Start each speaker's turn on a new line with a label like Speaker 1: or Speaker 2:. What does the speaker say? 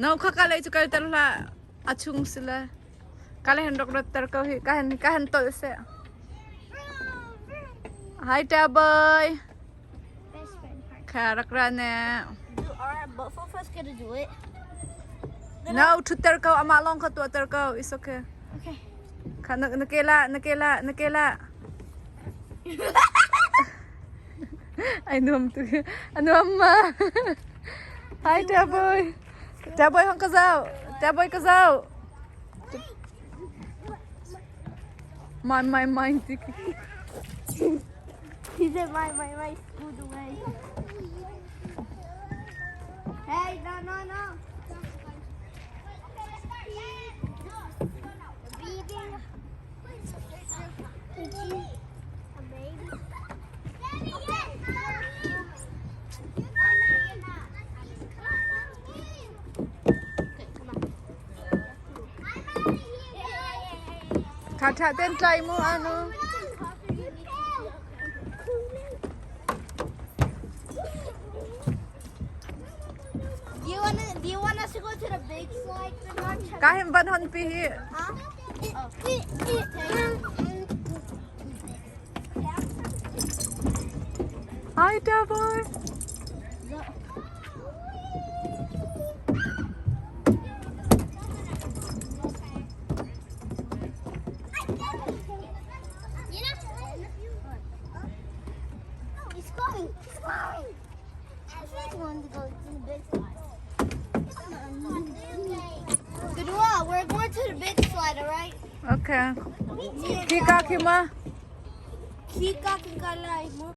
Speaker 1: No khaka lei cu kalter hlah. A chung si le. Ka le hen rak ratter ko hi. Ka hen ka hen tolh seh. Hi Taboy.
Speaker 2: Best friend heart.
Speaker 1: Kha rak ra ne.
Speaker 2: Do our both of us gonna do it?
Speaker 1: No, thutter ko. Amah lawng kha tuahter ko. It's okay.
Speaker 2: Okay.
Speaker 1: Kha na na ke la, na ke la, na ke la. Ai nuam tu. A nuam ma. Hi Taboy. Taboy hong ka zau. Taboy ka zau. My my my ti.
Speaker 2: He said my my my scoot away. Hey, no no no.
Speaker 1: Tha tha ten tlai mu anu.
Speaker 2: Do you wanna do you want us to go to the big slide?
Speaker 1: Ka him van hon pi hi.
Speaker 2: Huh? Oh.
Speaker 1: Hi Taboy.
Speaker 2: He's going. He's going. I want to go to the big slide. Gadua, we're going to the big slide, all right?
Speaker 1: Okay. Kika kima.
Speaker 2: Kika kikalai mo.